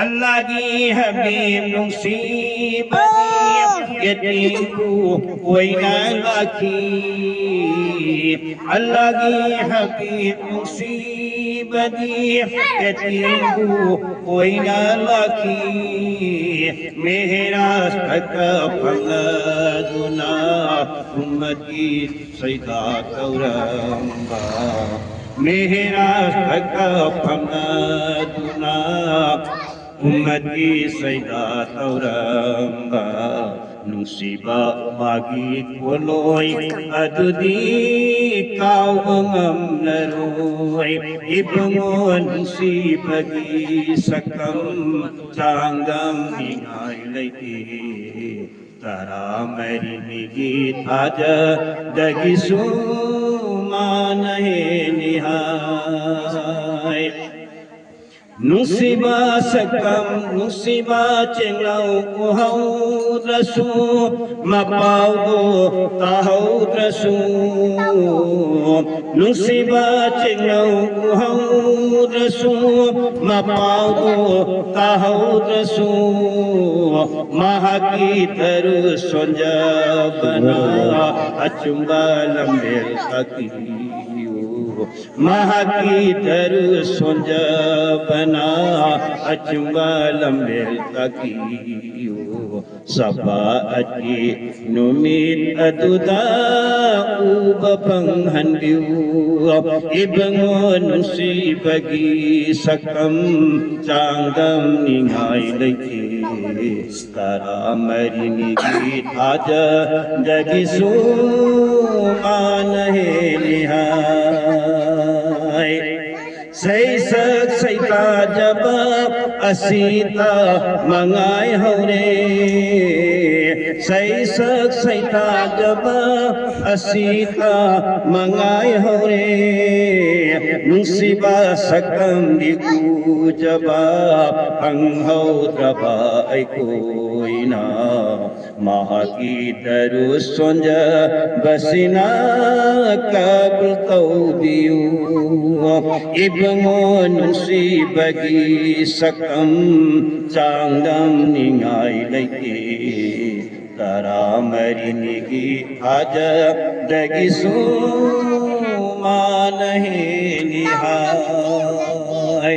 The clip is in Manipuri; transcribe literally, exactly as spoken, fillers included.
ꯑꯜꯂꯥꯍꯒꯤ ꯍꯕꯤꯕ ꯅꯨꯡꯁꯤꯕꯗꯤ ꯌꯦꯇꯤꯝꯕꯨ ꯑꯣꯏꯅ ꯂꯥꯛꯈꯤ꯫ ꯑꯜꯂꯥꯍꯒꯤ ꯍꯕꯤꯕ ꯅꯨꯡꯁꯤꯕꯗꯤ ꯌꯦꯇꯤꯝꯕꯨ ꯑꯣꯏꯅ ꯂꯥꯛꯈꯤ꯫ ꯃꯦꯍꯔꯥꯖꯇ ꯐꯝꯂꯗꯨꯅ ꯎꯝꯃꯠꯀꯤ ꯁꯩꯗꯥ ꯇꯧꯔꯝꯕ, ꯃꯦꯍꯔꯥꯖꯇ ꯐꯝꯂꯗꯨꯅ ꯎꯝꯃꯠꯀꯤ ꯁꯩꯗꯥ ꯇꯧꯔꯝꯕ ꯅꯨꯡꯁꯤꯕ ꯃꯥꯒꯤ ꯄꯣꯠꯂꯣꯏ ꯑꯗꯨꯗꯤ ꯀꯥꯎꯕ ꯉꯝꯂꯔꯣꯏ꯫ ꯏꯕꯨꯡꯉꯣ ꯅꯨꯡꯁꯤꯕꯒꯤ ꯁꯛꯇꯝ ꯆꯥꯡꯗꯝꯅꯤꯡꯉꯥꯏ ꯂꯩꯇꯦ꯫ ꯇꯔꯥꯃꯔꯤꯅꯤꯒꯤ ꯊꯥꯖꯗꯒꯤꯁꯨ ꯃꯥꯅ ꯍꯦꯜꯂꯤ ꯍꯥꯏ꯫ ꯅꯨꯡꯁꯤꯕ ꯁꯛꯇꯝ, ꯅꯨꯡꯁꯤꯕ ꯆꯦꯡꯂꯧ ꯎꯍꯧꯗ꯭ꯔꯁꯨ, ꯃꯄꯥꯎꯗꯣ ꯇꯥꯍꯧꯗ꯭ꯔꯁꯨ, ꯅꯨꯡꯁꯤꯕ ꯆꯦꯡꯂꯧ ꯎꯍꯧꯗ꯭ꯔꯁꯨ, ꯃꯄꯥꯎꯗꯣ ꯇꯥꯍꯧꯗ꯭ꯔꯁꯨ, ꯃꯍꯥꯛꯀꯤ ꯇꯔꯨ ꯁꯣꯟꯖꯕꯅ ꯑꯆꯨꯝꯕ ꯂꯝꯕꯦꯜ ꯇꯥꯛꯄꯤꯌꯨ꯫ ꯃꯍꯥꯛꯀꯤ ꯇꯔꯨ ꯁꯣꯟꯖꯕꯅ ꯑꯆꯨꯝꯕ ꯂꯝꯕꯦꯜ ꯇꯥꯛꯄꯤꯌꯨ꯫ ꯁꯐꯥꯑꯠꯀꯤ ꯅꯨꯃꯤꯠ ꯑꯗꯨꯗ ꯎꯕ ꯐꯪꯍꯟꯕꯤꯌꯨ꯫ ꯏꯕꯨꯡꯉꯣ ꯅꯨꯡꯁꯤꯕꯒꯤ ꯁꯛꯇꯝ ꯆꯥꯡꯗꯝꯅꯤꯡꯉꯥꯏ ꯂꯩꯇꯦ꯫ ꯇꯔꯥꯃꯔꯤꯅꯤꯒꯤ ꯊꯥꯖꯗꯒꯤꯁꯨ ꯃꯥꯅ ꯍꯦꯜꯂꯤ ꯍꯥꯏ꯫ ꯁꯩꯁꯛ ꯁꯩꯇꯥꯖꯕ ꯑꯁꯤꯇ ꯃꯉꯥꯏ ꯍꯧꯔꯦ꯫ ꯁꯩꯁꯛ ꯁꯩꯇꯥꯖꯕ ꯑꯁꯤꯇ ꯃꯉꯥꯏ ꯍꯧꯔꯦ꯫ ꯅꯨꯡꯁꯤꯕ ꯁꯛꯇꯝꯗꯤ ꯎꯖꯕ ꯐꯪꯍꯧꯗ꯭ꯔꯕ ꯑꯩꯈꯣꯏꯅ ꯃꯍꯥꯛꯀꯤ ꯇꯔꯨ ꯁꯣꯟꯖꯕꯁꯤꯅ ꯀꯕꯨꯜ ꯇꯧꯕꯤꯌꯨ꯫ ꯏꯕꯨꯡꯉꯣ ꯅꯨꯡꯁꯤꯕꯒꯤ ꯁꯛꯇꯝ ꯆꯥꯡꯗꯝꯅꯤꯡꯉꯥꯏ ꯂꯩꯇꯦ꯫ ꯇꯔꯥꯃꯔꯤꯅꯤꯒꯤ ꯊꯥꯖꯗꯒꯤꯁꯨ ꯃꯥꯅ ꯍꯦꯜꯂꯤ ꯍꯥꯏ꯫